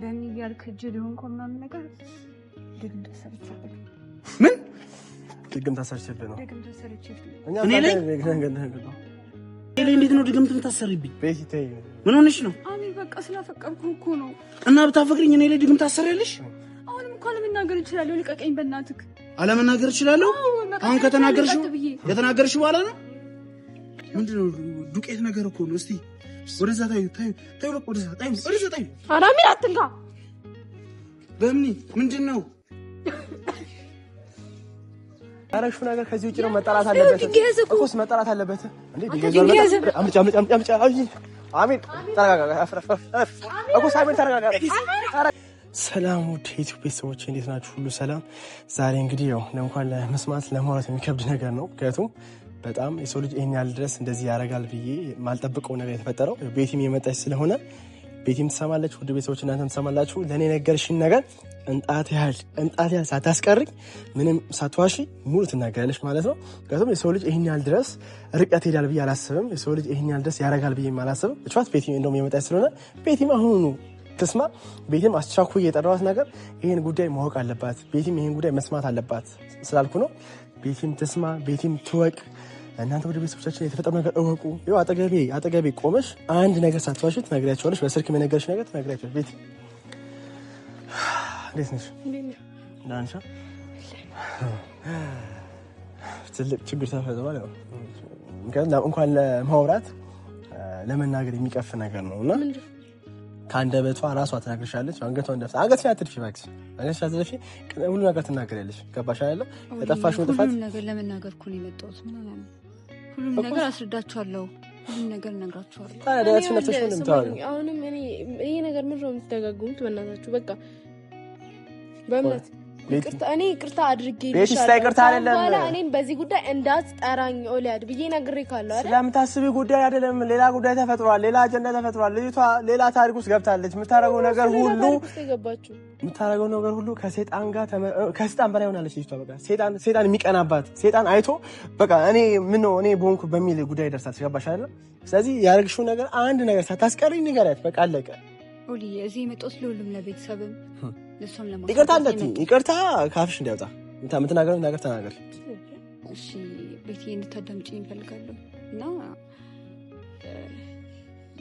በምን እያልክ ጅል ሆንኩ ምናምን ነገር ድግም ተሰርቻለሁ። ምን ድግም ታሰርችብህ ነው? ድግም ተሰርቼብህ እኔ ላይ እኔ ላይ እንዴት ነው ድግምት የምታሰሪብኝ? ቤቲ ተይ። ምን ሆነሽ ነው? አሚር በቃ ስላፈቀርኩ እኮ ነው። እና ብታፈቅሪኝ እኔ ላይ ድግምት ታሰሪያለሽ? አሁንም እኮ አለመናገር እችላለሁ። ልቀቀኝ በእናትህ። አለመናገር እችላለሁ? አሁን ከተናገርሽ ከተናገርሽ በኋላ ነው። ምንድነው ዱቄት ነገር እኮ ነው። እስቲ ወደዛ ታዩ ታዩ ታዩ፣ በቃ ወደዛ ታዩ፣ ወደዛ ታዩ። ኧረ አሚር አትንካ። በምን ምንድነው ያረግሽው ነገር ከዚህ ውጭ ነው። መጠራት አለበት እኮስ መጠራት አለበት እንዴ? አምጪ አምጪ አምጪ አምጪ። አሚር ተረጋጋ። እኮስ አሚር ተረጋጋ። ሰላም ውድ የኢትዮጵያ ቤተሰቦች እንዴት ናችሁ? ሁሉ ሰላም። ዛሬ እንግዲህ ያው እንኳን ለመስማት ለማውራት የሚከብድ ነገር ነው። ምክንያቱም በጣም የሰው ልጅ ይሄን ያህል ድረስ እንደዚህ ያደርጋል ብዬ ማልጠብቀው ነገር የተፈጠረው ቤቲም የመጣች ስለሆነ ቤቲም ትሰማለች። ውድ ቤተሰቦች እናንተም ትሰማላችሁ። ለእኔ ነገርሽን ነገር እንጣት ያህል እንጣት ያህል ሳታስቀርኝ ምንም ሳትዋሺ ሙሉ ትናገራለች ማለት ነው። ምክንያቱም የሰው ልጅ ይሄን ያህል ድረስ ርቀት ሄዳል ብዬ አላስብም። የሰው ልጅ ይሄን ያህል ድረስ ያደርጋል ብዬ አላስብም። እቿት ቤቲም እንደውም የመጣች ስለሆነ ቤቲም አሁኑኑ ትስማ። ቤቲም አስቻኩ የጠራኋት ነገር ይሄን ጉዳይ ማወቅ አለባት፣ ቤቲም ይሄን ጉዳይ መስማት አለባት ስላልኩ ነው። ቤቲም ትስማ፣ ቤቲም ትወቅ። እናንተ ወደ ቤተሰቦቻችን የተፈጠረው ነገር እወቁ። ይኸው አጠገቤ አጠገቤ ቆመሽ አንድ ነገር ሳትዋሺ ትነግሪያቸዋለሽ። በስልክ የነገርሽ ነገር ትነግሪያቸዋለሽ። ቤቲ እንዴት ነሽ? ደህና ነሽ? ትልቅ ችግር ተፈጥሯል። ያው ምክንያቱም እንኳን ለማውራት ለመናገር የሚቀፍ ነገር ነው እና ከአንደበቷ ራሷ ትነግርሻለች። አንገቷን ደፍታ አንገትሽን አትድፊ እባክሽ፣ አንገትሽን አትድፊ። ሁሉ ነገር ትናገሪያለሽ። ገባሽ አይደለ? የጠፋሽውን ጥፋት ሁሉም ነገር ለመናገር እኮ ነው የመጣሁት። ምን ሆነ ነው? ሁሉም ነገር አስረዳችኋለሁ። ሁሉም ነገር እነግራችኋለሁ። ታዲያ ደረትሽን ነፍተሽ ነው የምታወሪው? አሁንም እኔ ይሄ ነገር ምንድን ነው የምትደጋግሙት? በእናታችሁ በቃ በእምነት ይቅርታ፣ እኔ ይቅርታ አድርጌ ቤቲ ስታይ ይቅርታ አይደለም። በኋላ እኔም በዚህ ጉዳይ እንዳትጠራኝ ኦሊያድ ብዬ ነግሬካለሁ አይደል? ስለምታስቢ ጉዳይ አይደለም። ሌላ ጉዳይ ተፈጥሯል። ሌላ አጀንዳ ተፈጥሯል። ልጅቷ ሌላ ታሪክ ውስጥ ገብታለች። የምታደርገው ነገር ሁሉ የገባችሁ የምታደርገው ነገር ሁሉ ከሰይጣን ጋር ከሰይጣን በላይ ሆናለች ልጅቷ። በቃ ሰይጣን ሰይጣን የሚቀናባት ሰይጣን አይቶ በቃ እኔ ምን ነው እኔ በሆንኩ በሚል ጉዳይ ደርሳለች። ገባሽ አይደለም? ስለዚህ ያደረግሽው ነገር አንድ ነገር ሳታስቀሪ ንገሪያት። በቃ አለቀ። ኦሊ እዚህ የመጣሁት ለሁሉም ለቤተሰብም ለእሷም ለማስረዳት ይቅርታ እንዳትዪ፣ ይቅርታ ካፍሽ እንዳይወጣ የምትናገረው ነገር ተናገሪ። እሺ ቤቲ እንድታዳምጪኝ እፈልጋለሁ። እና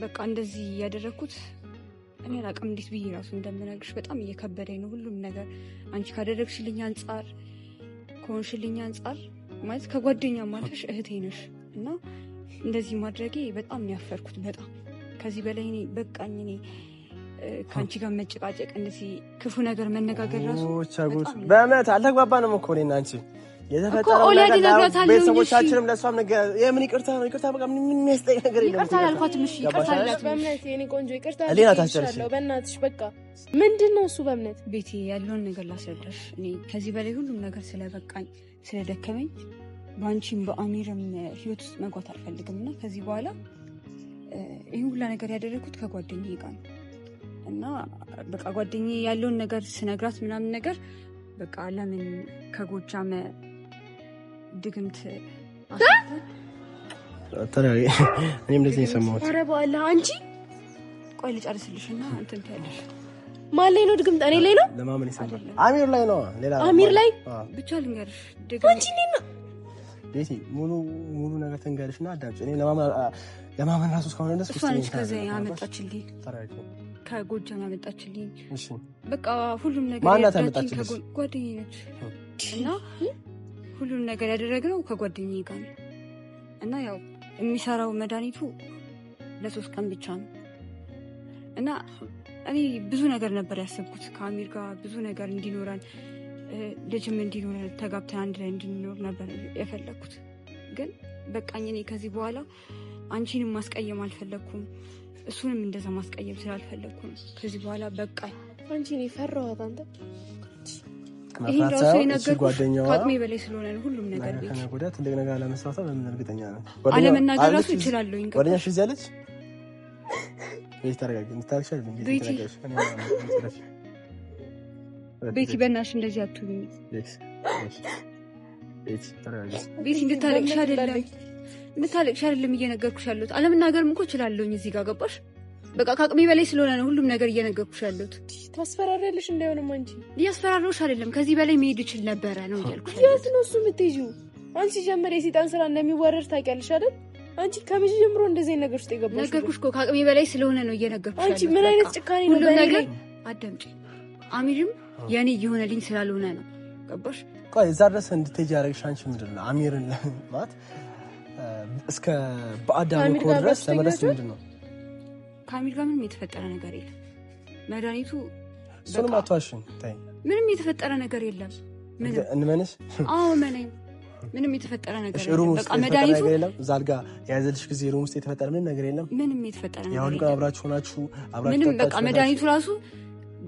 በቃ እንደዚህ ያደረግኩት እኔ አላውቅም እንዴት ብዬ ራሱ እንደምነግርሽ በጣም እየከበደኝ ነው። ሁሉም ነገር አንቺ ካደረግሽልኝ አንጻር ከሆንሽልኝ አንጻር ማለት ከጓደኛ ማለትሽ እህቴ ነሽ እና እንደዚህ ማድረጌ በጣም ነው ያፈርኩት። በጣም ከዚህ በላይ እኔ በቃኝ። እኔ ከአንቺ ጋር መጨቃጨቅ እንደዚህ ክፉ ነገር መነጋገር ራሱ በእምነት አልተግባባንም እኮ እኔና አንቺ። የተፈጠረው ኦሊያድ ነገር እነግራታለሁ። ቤተሰቦቻችንም ለእሷም ነገር የምን ይቅርታ ነው? ይቅርታ በቃ ምንም የሚያስጠይቅ ነገር የለም። ይቅርታ አላልኳትም። እሺ ይቅርታ አላልኳትም። በእምነት የኔ ቆንጆ ይቅርታ ህሊና አድርጌልሻለሁ። ታስጨርሺ። በእናትሽ በቃ ምንድን ነው እሱ? በእምነት ቤቲ ያለውን ነገር ላስረዳሽ። እኔ ከዚህ በላይ ሁሉም ነገር ስለበቃኝ ስለደከመኝ በአንቺም በአሚርም ህይወት ውስጥ መግባት አልፈልግም እና ከዚህ በኋላ ይህ ሁላ ነገር ያደረግኩት ከጓደኛዬ ጋር ነው እና በቃ ጓደኛዬ ያለውን ነገር ስነግራት ምናምን ነገር በቃ ለምን ከጎጃም ድግምት ተረጋጊ። እኔም እንደዚህ ነው የሰማሁት። ኧረ በኋላ አንቺ ቆይ ልጨርስልሽና እንትን ትያለሽ። ማን ላይ ነው ድግምት? እኔ ላይ ነው ለማመን የሰማሁት አሚር ላይ ነው። ሌላ አሚር ላይ ብቻ ልንገርሽ ድግምት አንቺ እንዴት ነው ቤቲ ሙሉ ሙሉ ነገር ትንገርሽና አዳምጪ። እኔ ለማመን ራሱ እስካሁን ድረስ እሷ ነች ከዚያ ያመጣችልኝ፣ ተረጋጊ። ከጎጃም ያመጣችልኝ። እሺ በቃ ሁሉም ነገር ማን ናት ያመጣችልኝ ያመጣችልሽ? ጓደኛዬ ነች እና ሁሉም ነገር ያደረግነው ከጓደኛዬ ጋር ነው እና ያው የሚሰራው መድኃኒቱ ለ3 ቀን ብቻ ነው እና እኔ ብዙ ነገር ነበር ያሰብኩት ከአሚር ጋር ብዙ ነገር እንዲኖረን ልጅም እንዲኖረን ተጋብተን አንድ ላይ እንድንኖር ነበር የፈለግኩት። ግን በቃኝ። እኔ ከዚህ በኋላ አንቺንም ማስቀየም አልፈለግኩም፣ እሱንም እንደዛ ማስቀየም ስላልፈለግኩ ነው ከዚህ በኋላ በቃኝ። አንቺ እኔ ፈራኋት። አንተ ይሄን መፍራት ራሱ ሳይሆን እቺ የነገርኩሽ ጓደኛዋ ከአቅሜ በላይ ስለሆነ ነው ሁሉም ነገር ነገ ቤት ከነገ ወዲያ ትልቅ ነገር ለመስራቷ በምን እርግጠኛ ነን? አለመናገር ራሱ እችላለሁኝ። ጓደኛሽ እዚህ አለች? ቤቲ ተረጋጊ። እንድታረግሽ አይደለም ቤቲ ቤቲ። ተረጋጊ። እኔ ማለት ነው። ቤቲ በእናትሽ እንደዚህ አትሁኝ። ቤቲ ተረጋጊ። ቤቲ እንድታለቅሽ አይደለም እንድታለቅሽ አይደለም እየነገርኩሽ ያለሁት። አለመናገርም እኮ እችላለሁኝ እዚህ ጋር ገባሽ? በቃ ከአቅሜ በላይ ስለሆነ ነው ሁሉም ነገር እየነገርኩሽ ያለሁት። ታስፈራሪያለሽ እንዳይሆንም አንቺ። እያስፈራራሁሽ አይደለም፣ ከዚህ በላይ መሄድ እችል ነበረ ነው እያልኩሽ። የት ነው እሱ የምትሄጂው? አንቺ ጀመር የሴጣን ስራ እንደሚዋረድ ታውቂያለሽ አይደል? አንቺ ከመቼ ጀምሮ እንደዚህ ነገር ውስጥ የገባሽ? ነገርኩሽ እኮ ከአቅሜ በላይ ስለሆነ ነው እየነገርኩሽ። አንቺ ምን አይነት ጭካኔ ነው? ሁሉም ነገር አዳምጪ። አሚርም የኔ እየሆነልኝ ስላልሆነ ነው። ገባሽ? ቆይ እዛ ድረስ እንድትሄጂ ያደረግሽ አንቺ ምንድን ነው? አሚርን ማለት እስከ ባዕድ አምልኮ ድረስ ለመድረስ ምንድን ነው? ከአሚር ጋር ምንም የተፈጠረ ነገር የለም። መድኃኒቱ እሱንም አትዋሽም። ተይ፣ ምንም የተፈጠረ ነገር የለም። ምንም እንመንሽ? አዎ መነኝ። ምንም የተፈጠረ ነገር room የለም። ውስጥ በቃ የተፈጠረ መድኃኒቱ ነገር የለም። እዛ አልጋ የያዘልሽ ጊዜ room ውስጥ የተፈጠረ ምንም ነገር የለም። ምንም የተፈጠረ ያ ነገር ሁሉ ቀን የለም። አብራችሁ ሆናችሁ አብራችሁ ምንም በቃ ጠጣችሁ፣ መድኃኒቱ ራሱ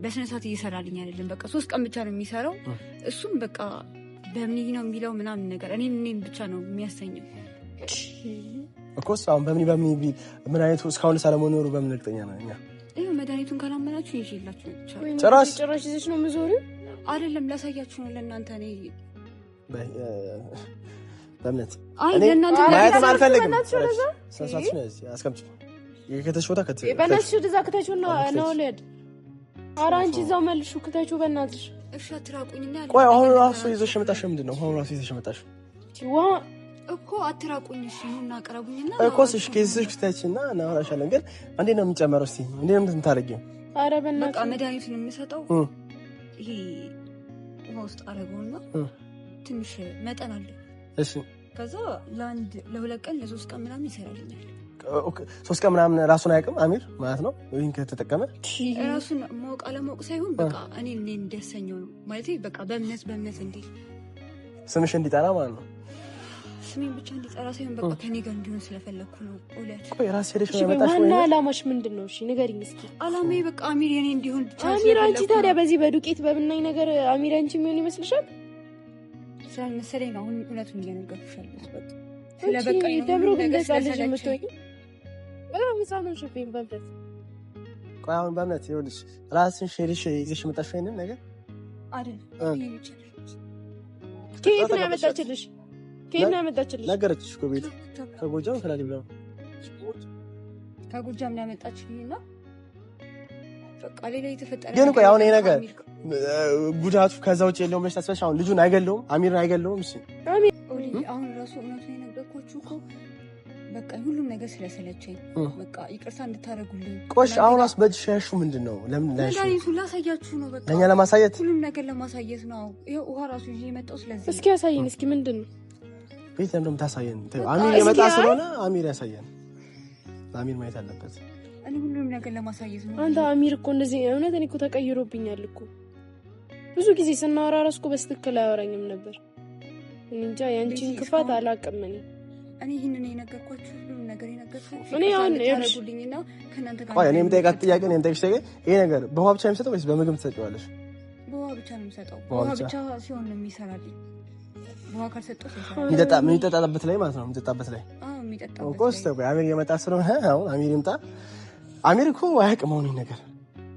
በስነ ስርዓት እየሰራልኝ አይደለም። በቃ 3 ቀን ብቻ ነው የሚሰራው። እሱም በቃ በምን ነው የሚለው ምናምን ነገር እኔን ብቻ ነው የሚያሰኘው። እኮ እሱ አሁን በምን በምን ቢል መድኃኒቱ እስካሁን ሳለመኖሩ በምን እርግጠኛ ነን እኛ? ይኸው መድኃኒቱን ካላመናችሁ ይዤላችሁ መጥቻለሁ። ጭራሽ ጭራሽ ይዘሽ ነው የምዞሪው? አይደለም ላሳያችሁ ነው ለእናንተ። እኔ በእምነት አይ እኔ ለእናንተ ማየትም አልፈልግም። በእናትሽ ወደዛ ስነ ስርዓትሽን ያዝ፣ አስቀምጪ። የከተሽ ቦታ ከት በእናትሽ ወደዛ ክተቺው እና ነው ልሄድ። ኧረ አንቺ እዛው መልሹ ክተቺው በእናትሽ። እሺ አትራቁኝና ያለው ቆይ አሁን ነገር ራሱ ይዘሽ የመጣሽው ምንድን ነው? አሁን ራሱ ይዘሽ የመጣሽው ዋ እኮ አትራቁኝ። እሺ ኑና ቅረቡኝና እኮ እሺ ኬስሽ ክተቺና እናወራሻለን። ግን እንዴት ነው የሚጨመረው? እስኪ እንዴት ነው የምታደርጊው? ኧረ በቃ በእናትሽ መድኃኒቱን የምሰጠው ይሄ ውሃ ውስጥ አደረገውና ትንሽ መጠን አለ። እሺ ከዛ ለአንድ ለሁለት ቀን ለሶስት ቀን ምናምን ይሰራልኛል። okay፣ 3 ቀን ምናምን ራሱን አያውቅም አሚር ማለት ነው። ይሄን ከተጠቀመ ራሱን ማወቅ አለማወቅ ሳይሆን በቃ እኔ እኔን እንዲያሰኘው ነው ማለት በቃ በእምነት በእምነት እንዲል ስምሽ እንዲጠራ ማለት ነው። ስሜን ብቻ እንዲጠራ ሳይሆን በቃ ከኔ ጋር እንዲሆን ስለፈለግኩ ነው። ኦለት ቆይ ራስሽ ሄደሽ ነው እሺ ቆይ ያመጣሽው ዋና ወይ? አላማሽ ምንድን ነው? እሺ ንገሪኝ እስኪ። አላማዬ በቃ አሚር የኔ እንዲሆን ብቻ አሚር አንቺ ስለፈለግኩ ታዲያ ነው። በዚህ በዱቄት በብናኝ ነገር አሚር አንቺ የሚሆን ይመስልሻል? ስላልመሰለኝ ነው አሁን እውነቱን እየነገርኩሽ ያለሁት። በቃ አንቺ ስለበቃኝ ነው ደብሮ ሁሉም ግን ነገር ህፃን ልጅ ስለሰለቸኝ። የምትሆኚ በጣም ህፃን ሆንሽብኝ በእምነት። ቆይ አሁን በእምነት ይኸውልሽ ራስሽ ሄደሽ ይዘሽ የመጣሽው ይሄንን ነገር አይደል ከየት ነው ያመጣችልሽ? ከየት ነው ያመጣችልሽ? ነገረችሽ እኮ ቤት ከጎጃም ከላሊበላ ከጎጃም ነው ያመጣችልኝና በቃ ሌላ የተፈጠረ ግን ቆይ አሁን ይሄ ነገር ከአሚር ጋር ጉዳቱ ከዛ ውጭ የለውም ብለሽ ታስበሽ አሁን ልጁን አይገለውም? አሚርን አይገለውም? እሺ ኦሊ አሁን ራሱ እውነቱን የነገርኳችሁ እኮ በቃ ሁሉም ነገር ስለሰለቸኝ በቃ ይቅርታ እንድታደርጉልኝ። ቆሽ አሁን ራሱ በእጅሽ ያልሽው ምንድን ነው? ለምን ላይሽ መድኃኒቱን ላሳያችሁ ነው። በቃ ለእኛ ለማሳየት ሁሉም ነገር ለማሳየት ነው። ይኸው ውሃ ራሱ ይዤ የመጣው ስለዚህ እስኪ ያሳይን እስኪ ምንድን ነው? ቤት ለምን እንደምታሳየን ተይው። በቃ አሚር እስኪ የመጣ አይ። ስለሆነ አሚር ያሳየን። አሚር ማየት አለበት። እኔ ሁሉም ነገር ለማሳየት ነው። አንተ አሚር እኮ እንደዚህ እውነት እኔ እኮ ተቀይሮብኛል እኮ ብዙ ጊዜ ስናወራ እራሱ እኮ በስትክክል አያወራኝም ነበር። እኔ እንጃ ያንቺን ቤቲ፣ ክፋት እስካሁን አላውቅም እኔ እኔ ይህንን የነገርኳችሁ ሁሉም ነገር የነገርኳችሁ እኔ ይቅርታ አሁን እንድታደርጉልኝና ከእናንተ ጋር ቆይ እኔ የምጠይቃት ጥያቄ እኔ የምጠይቅሽ ጥያቄ ይሄ ነገር በውሃ ብቻ የሚሰጠው ወይስ በምግብ ትሰጪዋለሽ? በውሃ ብቻ ነው የምሰጠው። በውሃ በውሃ ብቻ? ብቻ ሲሆን ነው የሚሰራልኝ። በውሃ ካልሰጠሁት አይሰራም። የሚጠጣ የሚጠጣበት ላይ ማለት ነው። የሚጠጣበት ላይ አዎ የሚጠጣበት እኮ ላይ። እስኪ ቆይ አሚር እየመጣ ስለሆነ አሁን አሚር ይምጣ። አሚር እኮ አያውቅም አሁን ይሄን ነገር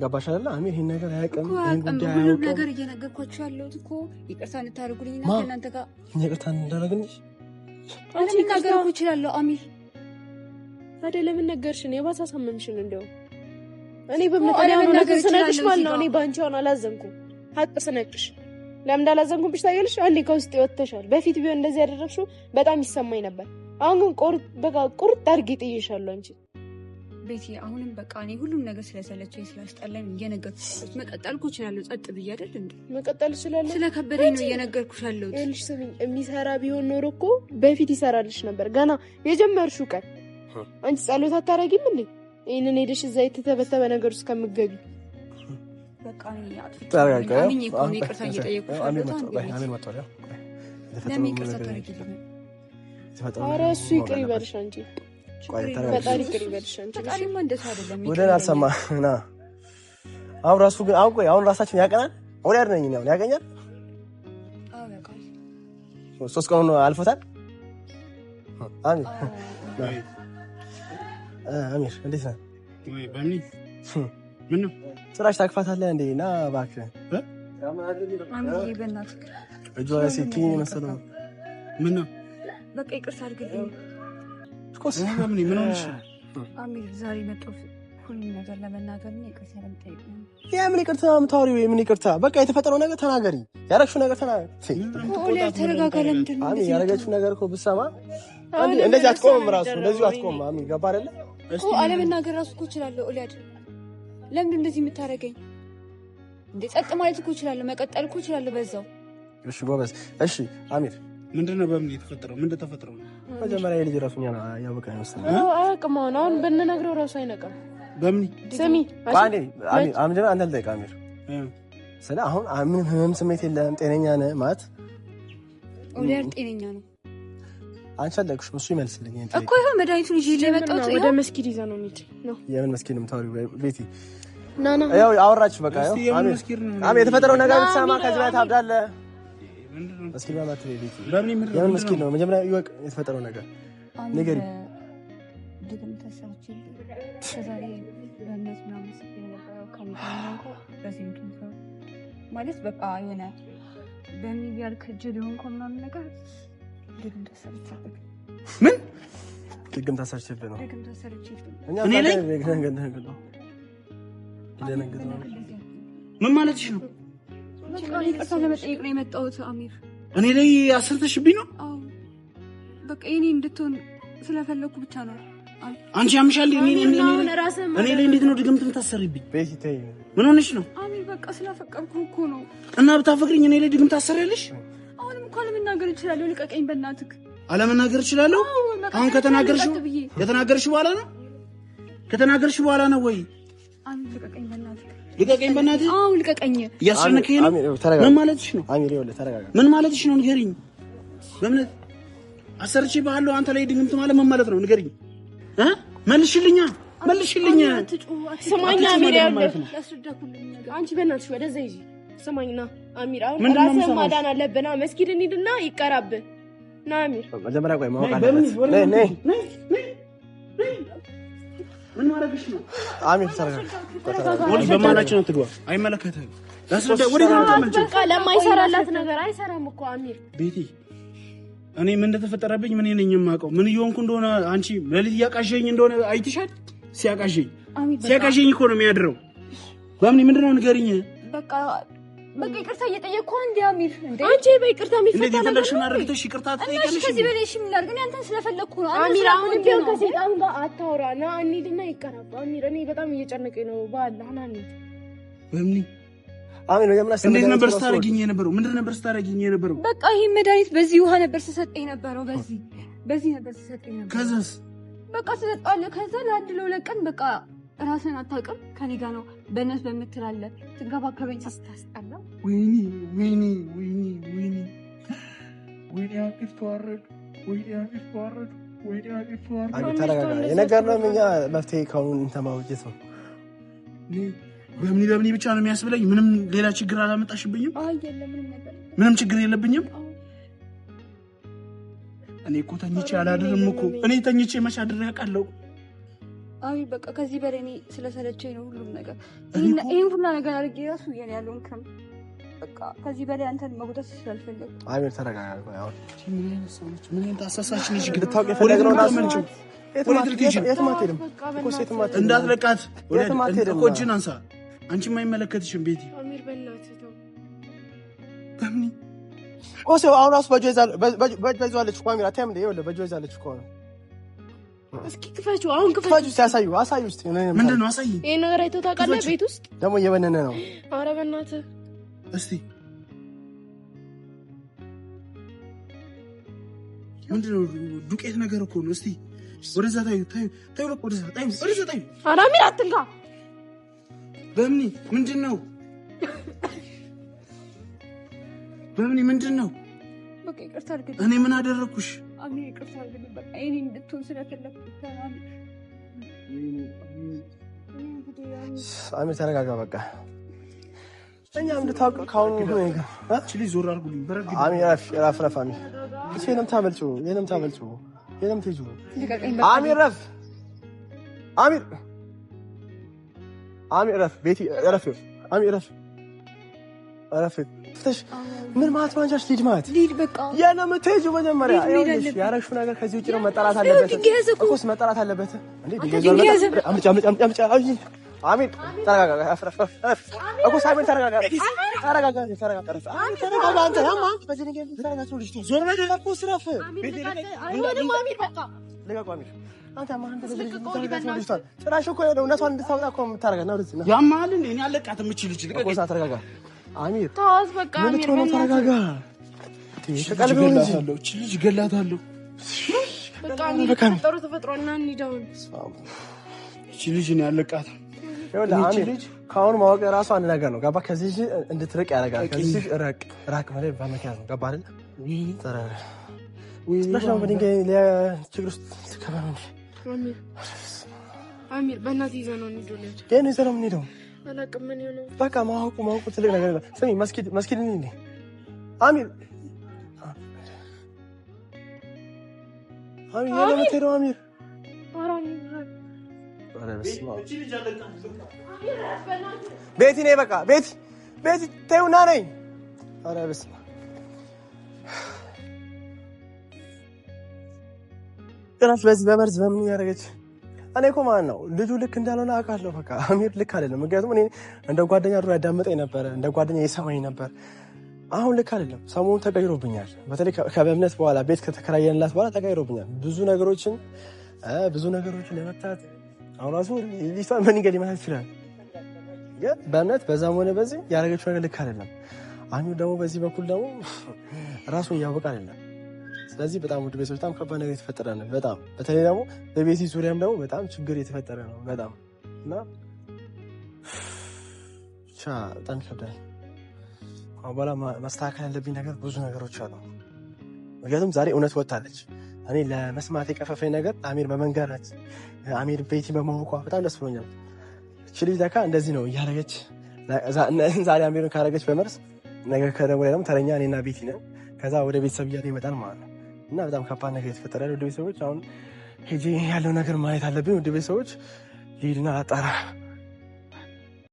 ገባሽ አይደለ? አሚር ይሄን ነገር አያውቅም፣ እኮ ይሄን አያውቅም። ጉዳይ ሁሉም አያውቅም። ነገር እየነገርኳችሁ ያለሁት እኮ ይቅርታ እንድታደርጉልኝና ማ? ከእናንተ ጋር እኛ ይቅርታ እንዳደረግንሽ አንቺ ለመናገር እኮ እችላለሁ አሚር። ታዲያ ለምን ነገርሽን? የባሰ አሳመምሽን። እንደውም እኔ በእምነት እኮ እኔ አሁን አለመናገር እውነቱን ስነግርሽ እችላለሁ ማለት ነው እዚህ እኔ ጋር። በአንቺ አሁን አላዘንኩም። ሀቅ ስነግርሽ ለምን እንዳላዘንኩብሽ ታውቂያለሽ? አንዴ ከውስጥ ይወጥተሻል። በፊት ቢሆን እንደዚህ ያደረግሽው በጣም ይሰማኝ ነበር። አሁን ግን ቁርጥ በቃ ቁርጥ አድርጌ ጥዬሻለሁ። አንቺ ቤቲ አሁንም በቃ እኔ ሁሉም ነገር ስለሰለቸኝ ስላስጠላኝ እየነገርኩሽ መቀጠል እኮ እችላለሁ። ጸጥ ብዬ አይደል እንዴ? መቀጠል እችላለሁ። ስለከበደኝ ነው እየነገርኩሽ ያለሁት። ይኸውልሽ ስሚኝ፣ የሚሰራ ቢሆን ኖሮ እኮ በፊት ይሰራልሽ ነበር። ገና የጀመርሽው ቀን አንቺ ጸሎት አታረጊም እንዴ? ይህንን ሄደሽ እዛ የተተበተበ ነገር ውስጥ ከምትገቢ በቃ እኔ አጥፍቻለሁ። ተረጋጋ። አምኜ እኮ ነው ይቅርታ እየጠየኩሽ አሚር ያለሁት። መጥቷል። ቆይ አንዴ አሚር መጥቷል። ያው ቆይ የተፈጠረውን ለምን ይቅርታ ነገር ታደርጊልኝ? የተፈጠረውን ኧረ ነገር እሱ ማወቅ ይቅር አለበት። ይበልሽ አንቺ፣ ቆይ ችግር ተረጋጊ። ፈጣሪ ይቅር ይበልሽ አንቺ። ፈጣሪማ እንደሱ አይደለም። ይቅር ወደን አልሰማ ና አሁን ራሱ ግን አሁን ቆይ አሁን ራሳችን ያቀናል። ወዲያ ነኝ ነው ያቀኛል። አዎ ያውቃል። 3 ቀን ሆኖ አልፎታል። አሚር አሚር እንዴት ነህ? ወይ በምን ምን ነው ጭራሽ ታቅፋታለህ እንዴ? ና እባክህ። አሚር በእናትህ እጇ ላይ ኪኒን የመሰለው ምን ነው በቃ ይቅርታ አድርግልኝ እኮስ በምን ምን ሆነሽ? አሚር። ዛሬ መጣሁ ሁሉም ነገር ለመናገር ነው፣ ይቅርታ ለመጠየቅ ነው። የምን ይቅርታ የምታወሪው? የምን ይቅርታ? በቃ የተፈጠረው ነገር ተናገሪ። ያረግሽው ነገር ተናገሪ። ኦሊያድ ተረጋጋ። ለምንድን ነው አሚ እንደዚህ ያረገችው ነገር እኮ ብትሰማ አሁንም እንደዚህ አትቆምም። ለምሳሌ ራሱ እንደዚሁ አትቆምም። አሚ ገባ አይደለ? እኮ አለመናገር ራሱ እኮ እችላለሁ። ኦሊያድ ለምንድን እንደዚህ የምታደርገኝ እንዴ? ጸጥ ማለት እኮ እችላለሁ፣ መቀጠል እኮ እችላለሁ በዛው። እሺ ጎበዝ። እሺ አሚር ምንድን ነው በምን የተፈጠረው? ምን እንደተፈጠረው ነው? መጀመሪያ የልጅ ራሱ እኛን ያወቀ አይመስለኝም። አያውቅም። አሁን ብንነግረው ራሱ አይነቃም። በምን ስሚ በአንዴ አሚር አሚር አንተ ልጠይቅ አሚር ስለ አሁን ምንም ህመም ስሜት የለም፣ ጤነኛ ነህ ማለት ኦሊያድ ጤነኛ ነው አንቺ አለቅሽም፣ እሱ ይመልስልኝ እኮ። ይኸው መድኃኒቱን ይዤ የመጣሁት ወደ ይኸው። መስጊድ ይዘህ ነው እንሂድ ነው። የምን መስጊድ ነው የምታወሪው ቤቲ? ና ና ያው አወራችሁ በቃ። ያው እስቲ የምን አሚር መስጊድ ነው? አሚር የተፈጠረው ነገር ብትሰማ አሚር፣ ከዚህ በላይ አሚር። ታብዳለህ። ምንድን ነው? መስጊድ ማለት ቤቲ በምን ምንድን ነው? የምን መስጊድ ነው? መጀመሪያ ይወቅ የተፈጠረው ነገር ንገሪኝ። ድግምት ተሰርቼ ከዛሬ በእምነት ምናምን ስቤ የነበረው ከእኔ ጋር የሆንከው በዚህ ምክንያት ነው። ማለት በቃ የሆነ በሚቢያል ክጅል የሆንከው ምናምን ነገር ድግምት ተሰርቼበት ምን ድግምት አሰርቼብህ ነው። ድግምት ተሰርቼበት እኛ እኔ ላይ? ነው ደነገጥነው። ምን ማለትሽ ነው? በቃ ይቅርታ ለመጠየቅ ነው የመጣሁት አሚር። እኔ ላይ አሰርተሽብኝ ነው? አዎ በቃ የኔ እንድትሆን ስለፈለኩ ብቻ ነው። አንቺ ያምሻል። እኔ አሚር እኔ ና አሁን ራስህን እኔ ላይ እንዴት ነው ድግምት የምታሰሪብኝ? ቤቲ ተይ። ምን ሆነሽ ነው? አሚር በቃ ስላፈቀርኩ እኮ ነው። እና ብታፈቅሪኝ እኔ ላይ ድግምት ታሰሪያለሽ? አሁንም እኮ አለመናገር እችላለሁ። ልቀቀኝ በእናትህ። አለመናገር እችላለሁ? አሁን ከተናገርሽው ከተናገርሽ በኋላ ነው ከተናገርሽ በኋላ ነው ወይ? አሚር ልቀቀኝ በእናትህ። ልቀቀኝ በእናትህ። አዎ ልቀቀኝ። እያስጨነቀኝ ነው። አሚር ተረጋጋ። ምን ማለትሽ ነው? አሚር ይኸውልህ ተረጋጋ። ምን ማለትሽ ነው? ንገሪኝ። በእምነት አሰርቼ ባለው አንተ ላይ ድግምት ማለት ምን ማለት ነው? ንገሪኝ እ መልሽልኛ፣ መልሽልኝ። ስማኝ አሚር ማለት ነው። ላስረዳህ ሁሉም ነገር። አንቺ በእናትሽ ወደዛ ይጂ። ስማኝ ና አሚር፣ አሁን ምንድን ነው ራስህን የምሰማው? ማዳን አለብህ። ና መስጊድ እንሂድና ይቀራብህ። ና አሚር መጀመሪያ ቆይ ማወቅ በምን አለበት። ነይ ነይ ነይ ነይ ነይ። ምን ማድረግሽ ነው? አሚር ተረጋጋ። ወዲህ በመሀላችን አትግባ፣ አይመለከትህም። ላስረዳ። ወዴት ነው የምታመልጪው? በቃ ለማይሰራላት ነገር አይሰራም እኮ አሚር። ቤቲ እኔ ምን እንደተፈጠረብኝ ምን ነኝ የማውቀው? ምን እየሆንኩ እንደሆነ አንቺ ሌሊት እያቃዠኝ እንደሆነ አይተሻል። ሲያቃዠኝ አሚር በቃ ሲያቃዠኝ እኮ ነው የሚያድረው። በምን ምንድን ነው ንገሪኝ። በቃ በቃ ይቅርታ እየጠየቅኩህ እንዴ አሚር። እንዴ አንቺ በይቅርታ እንዴት የሚፈታ ነገር የፈለግሽውን ነው እንዴ? አድርግተሽ ይቅርታ እና እሺ ትጠይቂያለሽ? ከዚህ በላይ እሺ ምን ላድርግ? እኔ አንተን ስለፈለግኩ ነው። አንተን አሚር አሁንም ስለፈለግኩ ቢሆን ነው። ከሰይጣን ጋር አታውራ። ና እንሂድና ይቀራብ። አሚር እኔ በጣም እየጨነቀኝ ነው። በአላህ ና እንሂድ። በምን አሚር መጀመሪያ እንዴት ነበር ስታደርጊኝ የነበረው? ምንድን ነበር ስታደርጊኝ የነበረው? በቃ ይሄ መድኃኒት በዚህ ውሃ ነበር ስሰጠኝ የነበረው። በዚህ በዚህ ነበር ስሰጠኝ የነበረው። ከዛስ በቃ ትጠጣለህ። ከዛ ለአንድ ለሁለት ቀን በቃ ራስን አታውቅም። ከኔ ጋር ነው በእነት በምትላለ ትንከባከበኝ። ስታስጠላ ወይኔ ወይኔ ወይኔ ወይኔ ወይኔ አሚር ተዋረዱ። ወይኔ አሚር ተዋረዱ። ወይኔ አሚር ተዋረዱ። አሚር ተረጋጋ። የነገርነውም እኛ መፍትሄ ከአሁኑ እንትን ማበጀት ነው። በምን በምን ብቻ ነው የሚያስብለኝ? ምንም ሌላ ችግር አላመጣሽብኝም? አይ የለም ምንም ነገር ምንም ችግር የለብኝም። እኔ እኮ ተኝቼ አላድርም እኮ እኔ ተኝቼ መች አድሬ አውቃለሁ? አይ በቃ ከዚህ በላይ እኔ ስለሰለቸኝ ነው ሁሉም ነገር። እኔ እኮ- ይሄን ሁላ ነገር አድርጌ ራሱ የኔ ያለውን ክም በቃ ከዚህ በላይ አንተን መጉዳት ስላልፈለኩ አሚር ተረጋጋ። ቆይ አሁን ምን አይነት ሰው ነች? ምን አይነት አሳሳች ነች? ግን ልታውቅ የፈለግነው ራሱ የትም ወዴት ልትሄጂ ነው? የትም አትሄድም እኮ የትም አትሄድም። እንዳትለቃት። የትም አትሄድም። እኮ እጅን አንሳ። አንቺም አይመለከትሽም ቤቲ። አሚር በእናትህ ተው። በምን ኦሴ አሁን ራሱ በእጇ ይዟለች እኮ አሚር አታይም እንዴ? ይኸውልህ በእጇ ይዛለች እኮ አሁን። እስኪ ክፈችው፣ አሁን ክፈችው። ክፈችው እስኪ አሳዩ፣ አሳዩ እስኪ። ምንድን ነው አሳይኝ ይሄን ነገር አይተው ታውቃለህ? ክፈችው። ቤት ውስጥ ደግሞ እየበነነ ነው። ኧረ በእናትህ እስቲ። ምንድን ነው ዱቄት ነገር እኮ ነው። እስቲ ወደዛ ታዩ ታዩ ታዩ፣ በቃ ወደዛ ታዩ፣ ወደዛ ታዩ። ኧረ አሚር አትንካ። በምን ምንድን ነው? በምን ምንድን ነው? በቃ ይቅርታ አድርግልኝ እኔ ምን አደረግኩሽ? አሚር፣ ይቅርታ አድርግልኝ። በቃ የኔ እንድትሆን ስለፈለኩ ብቻ ነው አሚር። አሚር ተረጋጋ። በቃ እኛም እንድታውቅ ከአሁኑ እቺ ልጅ ዞር አድርጉልኝ። በረግ አሚር ረፍ ረፍ ረፍ። አሚር እሱ የለም ታመልጪው፣ የለም ታመልጪው፣ የለም ትሄጂው። ልቀቀኝ በቃ። አሚር ረፍ፣ አሚር አሚር ረፍ፣ ቤቲ ረፍ፣ አሚር ረፍ። እረፍ። ፍተሽ ምን ማለት ነው? አንቺ ልሂድ ማለት ልሂድ በቃ የት ነው የምትሄጂው? መጀመሪያ ልሂድ መሄድ ይኸውልሽ አለብኝ። ያረግሽው ነገር ከዚህ ውጭ ነው፣ መጠራት አለበት ድንጋይ ያዘ እኮ። እኮ መጠራት አለበት እንዴ። ድንጋይ ድንጋይ ያዘ። አምጪ አምጪ አምጪ አምጪ። አይ አሚር ተረጋጋ። እረፍ እረፍ እረፍ እኮ ሳሚር ተረጋጋ። ተረጋጋ ተረጋጋ። እረፍ አሚር ተረጋጋ። አንተ ያማ በዚህ ድንጋይ ተረጋጋ። ልጅ ዞር በል እኮ ስረፍ። አይሆንም አሚር በቃ ልቀቁ አሚር። አንተ ያማ አንተ በዚህ ድንጋይ ተረጋጋ። ልጅቷን ጭራሽ እኮ እውነቷን እንድታወጣ እኮ የምታረጋት ነው። ወደዚህ ና ያማል እንዴ? እኔ አለቃትም። እቺ ልጅ እኮ ልቀቀኝ። ና ተረጋጋ። አሚር ተዋት በቃ ምን አሚር ልትሆን ነው? በእናትህ ተረጋጋ። ተቀልብ ይሁን እንጂ እገላታለሁ። እቺ ልጅ እገላታለሁ። በቃ አሚር በቃ አሚር። የተፈጠረው ተፈጥሯል እና እንሂድ አሁን። እቺ ልጅ እኔ አለቃትም። ይኸውልህ አሚር ከአሁኑ ማወቅ ራሱ አንድ ነገር ነው። ገባ? ከዚህ ልጅ እንድትርቅ ያደርጋል። ከዚህ ልጅ ራቅ ራቅ ማለት በመኪያዝ ነው። ገባ አይደል? ተረጋጋ። ጭራሽ ነው በድንጋይ ችግር ውስጥ ትገባ ነው እንጂ። አሚር አሚር በእናትህ ይዘህ ነው እንሂድ ወደ የት ነው ይዘህ ነው የምንሄደው? አላውቅም ምን የሆነው በቃ ማወቁ ማወቁ ትልቅ ነገር ነው። ስሚ መስጊድ መስጊድ እንሂድ እንዴ? አሚር አሚር የት ነው የምትሄደው? አሚር ኧረ አሚር ኧረ በስመ አብ። እቺ ልጅ አለቃትም። ቤቲ ነይ በቃ ቤቲ ቤቲ ተይው ና ነይ። ኧረ በስመ አብ። ጭራሽ በዚህ በመርዝ በምን እያደረገች እኔ እኮ ማለት ነው ልጁ ልክ እንዳልሆነ አውቃለሁ። በቃ አሚር ልክ አይደለም። ምክንያቱም እኔ እንደ ጓደኛ ድሮ ያዳምጠኝ ነበረ፣ እንደ ጓደኛ ይሰማኝ ነበር። አሁን ልክ አይደለም። ሰሞኑን ተቀይሮብኛል። በተለይ ከበእምነት በኋላ ቤት ከተከራየንላት በኋላ ተቀይሮብኛል። ብዙ ነገሮችን ብዙ ነገሮችን ለመፍታት አሁን ራሱ ልጅቷን በድንጋይ ሊመታት ይችላል። ግን በእምነት በዛም ሆነ በዚህ ያደረገችው ነገር ልክ አይደለም። አሚር ደግሞ በዚህ በኩል ደግሞ ራሱን እያወቀ አይደለም። ስለዚህ በጣም ውድ ቤተሰቦች በጣም ከባድ ነገር የተፈጠረ ነው። በጣም በተለይ ደግሞ በቤቲ ዙሪያም ደግሞ በጣም ችግር የተፈጠረ ነው። በጣም እና ብቻ በጣም ይከብዳል። አሁን በኋላ ማስተካከል ያለብኝ ነገር ብዙ ነገሮች አሉ። ምክንያቱም ዛሬ እውነት ወጥታለች። እኔ ለመስማት የቀፈፈኝ ነገር አሚር በመንገራት አሚር ቤቲ በማወቋ በጣም ደስ ብሎኛል። እቺ ልጅ ለካ እንደዚህ ነው እያደረገች ዛሬ አሚርን ካደረገች በመርስ ነገ ከደግሞ ላይ ደግሞ ተረኛ እኔና ቤቲ ነን። ከዛ ወደ ቤተሰብ እያለ ይመጣል ማለት ነው። እና በጣም ከባድ ነገር የተፈጠረ ያለው ውድ ቤተሰቦች፣ አሁን ሄጄ ያለው ነገር ማየት አለብኝ። ውድ ቤተሰቦች ልሂድና አጣራ።